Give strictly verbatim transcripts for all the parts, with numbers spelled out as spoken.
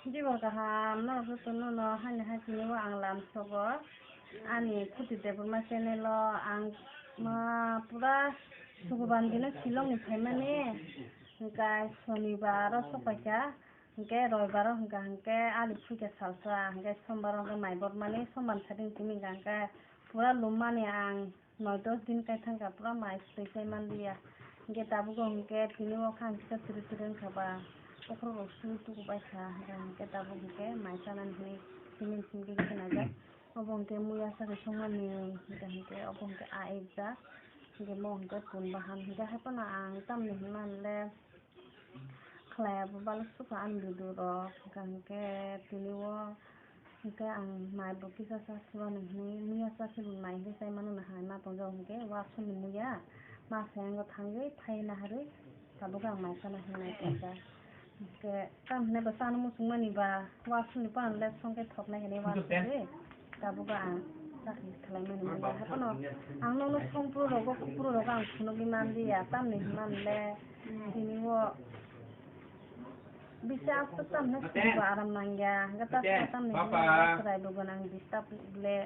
Jibor kaham, norok jotono no haini hai tini o ang lam sogo. Ani Phuti Debbarma channel o ang ma pura sukuban dino Shillong ni phaimani. Hwnkhe sonibar o sokpaikha, hwnkhe roibar o hwnkha hwnkhe ali phuikha salsa, hwnkhe sombar o hwnkhe mai bormani, sombar ni sadi tini hwnkha hwnkhe pura lummani ang. Noi dos din kai thangkha, pura mai swlai chai manliya. Hwnkhe tabuk o hwnkhe tini o kha ang kisa tiri tiri wngkha ba. Bokhorok rok sui tukubaikha, hwnkhe tabuk hwnkhe mai chanani hinwi simi simi khe khe najak. Obo hwnkhe muya sakhe songmani, hwnkhe hwnkhe obo hwnkhe a ekjak. Hwnkhe mo hwnkhe pun bahan, hwnkhe haiphano ang tamni hwnmanle khlai abo balok sukha ani video rok, hwnkha hwnkhe tini o hwnkhe ang mai bo kisa cha sibani hinwi muya cha sibani mai hinwi chai mano na hai ma tongjak hwnkhe wasoni muya ma sayango thangwi phai naharwi tabuk ang mai chana hinwi nai tongjak. Hwnkhe tamo hinwi bo chana muchung mani ba wasoni panle songkhe thoknai hinwi wasoni. Tabuk ang chakri khlaimani manya. Haphano ang nono songpro rogo, kupro rogo ang phunugwi manliya, tamni hwnmanle tini o bisa aswk tamni phunugwi aram nangya. Hwnkhe ta tamni hwnmanle chwrai bo gwnang disturb le.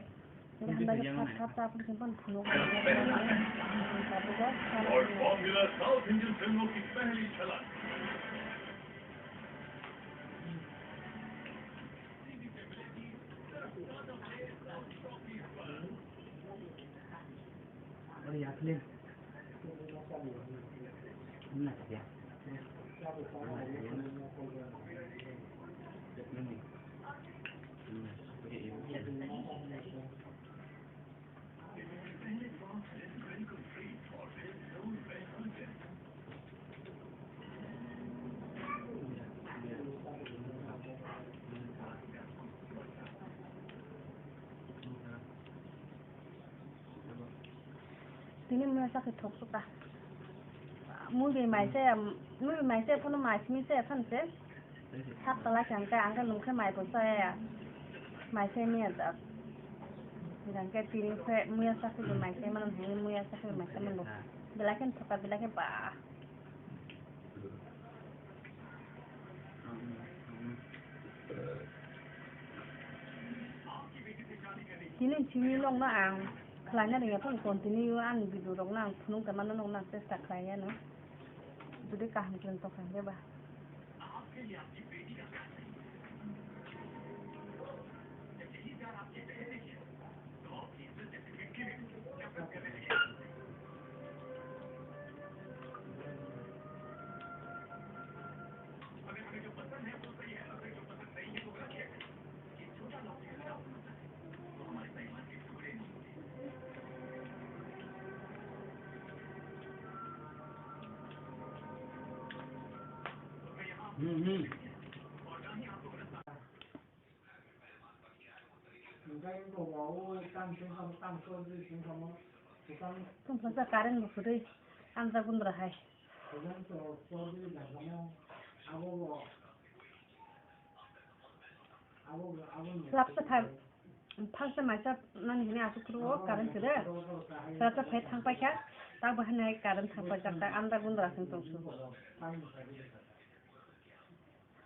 Hwnkhe hambai khe thap thap thap phunugwi tabuk o. Tini mui sakhe thok suka. Mui bai mai se, mui bai mai se, phano mai simi se, phano se. Sak tala khe ang khe, ang khe nung khe mai bo chaya. Mai se miya jak. Hingkhe tini khe muya sakhe bo mai se mano, hingkhe muya sakhe bo mai se mano. Belai khe thoka, belai khe ba. Tini simi nokno ang khlaina rwngya phano continue ani video rokno ang phunuk tongmano nokno ang chesta khlaiya no. Jodi kaham khe tongkha hwnkhe ba. Hmm, hmm. Tungsa current bo kwrwi, amsa gundra hai. Lapsa thang, phangsa maisa nani hini asuk kuru o current kwrwi. Lapsa phai thang paikha, tak bahai nai current thang paijak, tak amsa gundra sing tongsu.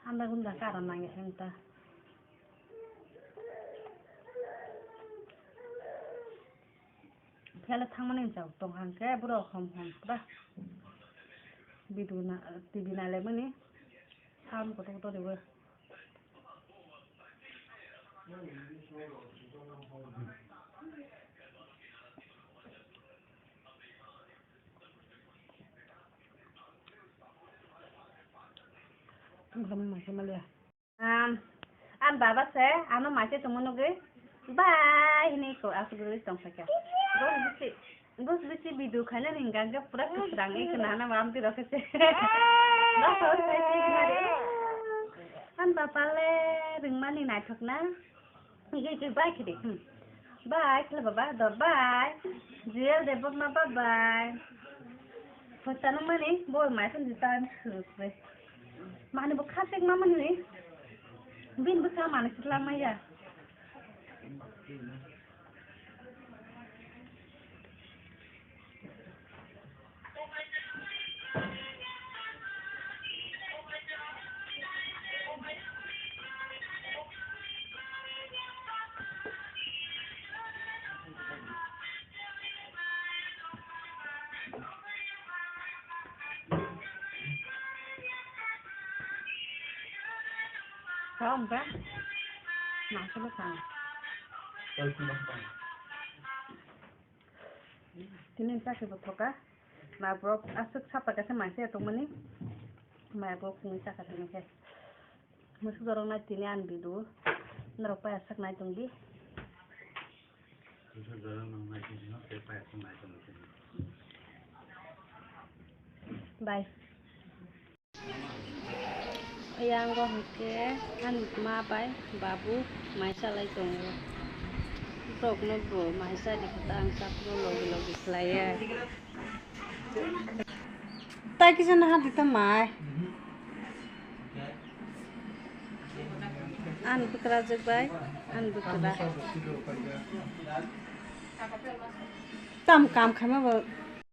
Anda gunda karan nangya hemta. Phela thangmani jao tong hangke borok hom hom pura. Bidu na, T V nalaimani. Sound kotor kotor ribo. Ang kamo maise maliya. Am, ang baba se, ano maise tongmo nugwi, bye hinwi ko asugwi tongphaikha. Bos bisi, bos bisi video khainani hwnkha hwnkhe pura kwsrang, i khna hana mamti rokhe se. Bye, bye, bye, bye. Ang baba le rwngmani naithok na. Bai khede, hmm. Bai khele baba, dor bai. Jewel Debbarma bye bye. Photo nang mani, bo mai phone di tan suru suru. Mani bo khasik ma mani. Bin bo sa mani sitla maya. Sao hwnkha? Mangsa bwkha. Tini chakhe bo thoka. Ma borok aswk sapa kaisa mangsa ya tongmani. Ma borok tini chakha tini khe. Mwswk jorok nai tini ani video. Norok pai aswk nai tongdi. Bye. Yango hwnkhe ani ma bai babu mai salai tongo. Borokno bo mai sadi khe ta ang sakno logi logi khlaiya. Tai kisa naha di ta mai. Ani bwkrajwk bai ani bwkra. Tam kam khaima bo.